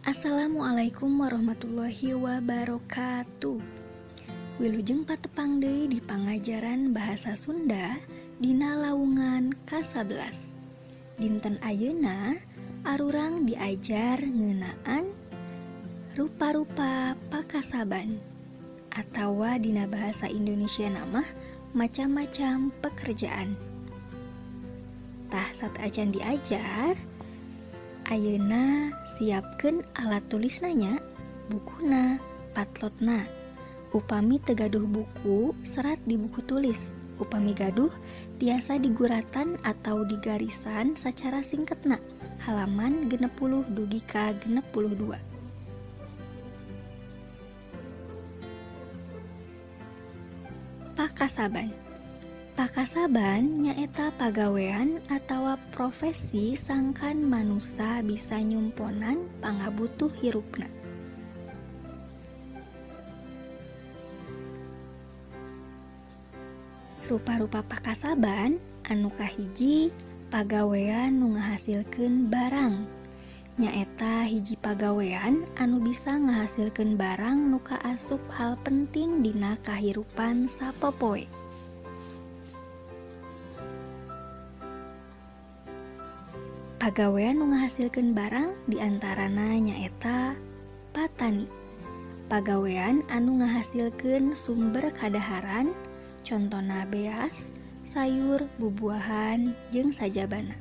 Assalamualaikum warahmatullahi wabarakatuh. Wilujeng patepang deui di pangajaran bahasa Sunda dina laungan ka-11. Dinten ayeuna arurang diajar ngeunaan rupa-rupa pakasaban atawa dina bahasa Indonesia namah macam-macam pekerjaan. Tah sateuacan diajar, ayeuna siapkeun alat tulisna nya, bukuna, patlotna. Upami teu gaduh buku, serat di buku tulis. Upami gaduh, tiasa diguratan atau digarisan sacara singketna, halaman 60 dugi ka 62. Pakasaban. Pakasaban nyaeta pagawean atawa profesi sangkan manusa bisa nyumponan pangabutuh hirupna. Rupa-rupa pakasaban anu kahiji pagawean nu ngahasilkeun barang. Nyaeta hiji pagawean anu bisa ngahasilkeun barang nu kaasup hal penting dina kahirupan sapopoe. Pagawean nu ngahasilkeun barang diantarana nyaeta patani. Pagawean anu ngahasilkeun sumber kadaharan, contona beas, sayur, bubuahan, jeung sajabana.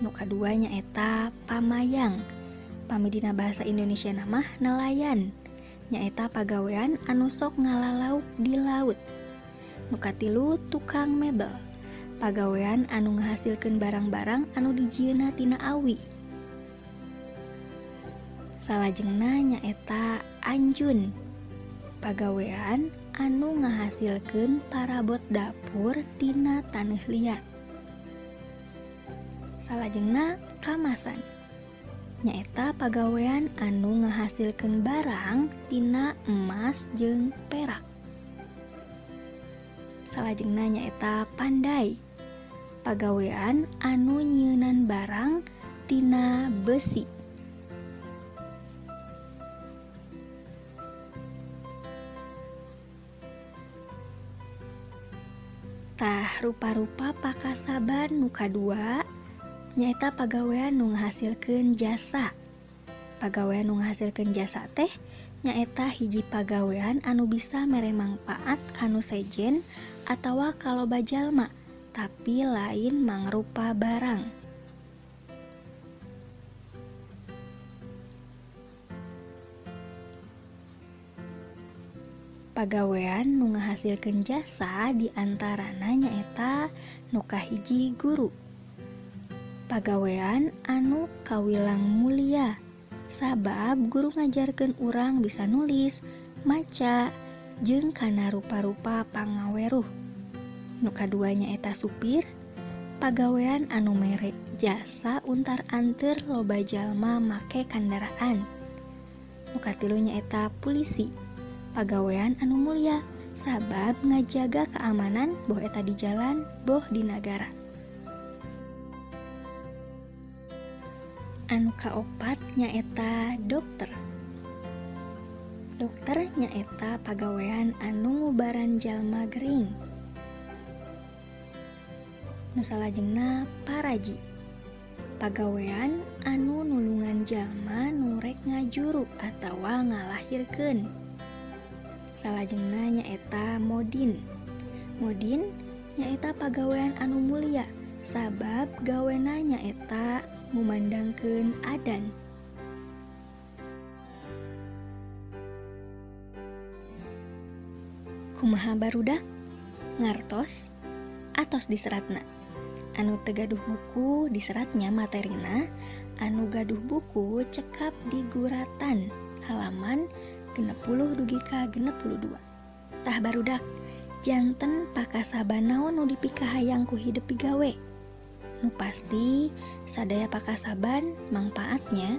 Nu kadua nyaeta pamayang. Pami dina bahasa Indonesia namah nelayan. Nyaeta pagawean anu sok ngalalauk di laut. Nu katilu tukang mebel. Pagawean anu ngahasilkeun barang-barang anu dijieunna tina awi. Salajengna nyaeta anjun. Pagawean anu ngahasilkeun parabot dapur tina taneuh liat. Salajengna kamasan. Nyaeta pagawean anu ngahasilkeun barang tina emas jeung perak. Salajengna nyaeta pandai. Pagawean anu nyieunan barang tina besi. Tah rupa-rupa pakasaban nu kadua nyaeta pagawean nu ngahasilkeun jasa. Pagawean nu ngahasilkeun jasa teh nyaeta hiji pagawean anu bisa mere mangpaat kanu sejen atawa kaloba jalma, tapi lain mangrupa barang. Pagawean nu ngahasilkeun jasa diantarana nyaeta nu kahiji guru. Pagawean anu kawilang mulia, sabab guru ngajarkeun urang bisa nulis, maca, jeung kana rupa-rupa pangaweruh. Nu kadua nyaeta supir, pagawean anu mere jasa untar anteur loba jalma make kandaraan. Nu katilu nyaeta pulisi, pagawean anu mulia, sabab ngajaga keamanan boh eta di jalan, boh di nagara. Anu kaopat nyaeta dokter. Dokter nyaeta pagawean anu ngubaran jalma gering. Nu salajengna paraji. Pagawean anu nulungan jalma nu rek ngajuru atawa ngalahirkeun. Salajengna nyaeta modin. Modin nyaeta pagawean anu mulia, sabab gawena nyaeta ngumandangkeun adan. Kumaha barudak? Ngartos? Atos diseratna. Anu teu gaduh buku diseratnya materina, anu gaduh buku cekap diguratan halaman 60 dugi ka 62. Tah barudak, janten pakasaban naon nu dipikahayang ku hidep pigawe. Nu pasti sadaya pakasaban mangpaatnya.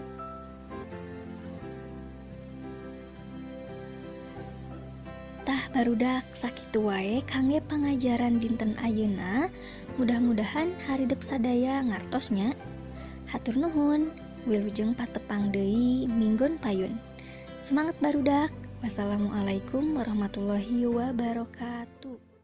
Tah barudak sakitu wae kangge pangajaran dinten ayeuna. Mudah-mudahan haridep sadaya ngartosnya. Hatur nuhun. Wilujeng patepang deui minggon payun. Semangat barudak. Wassalamualaikum warahmatullahi wabarakatuh.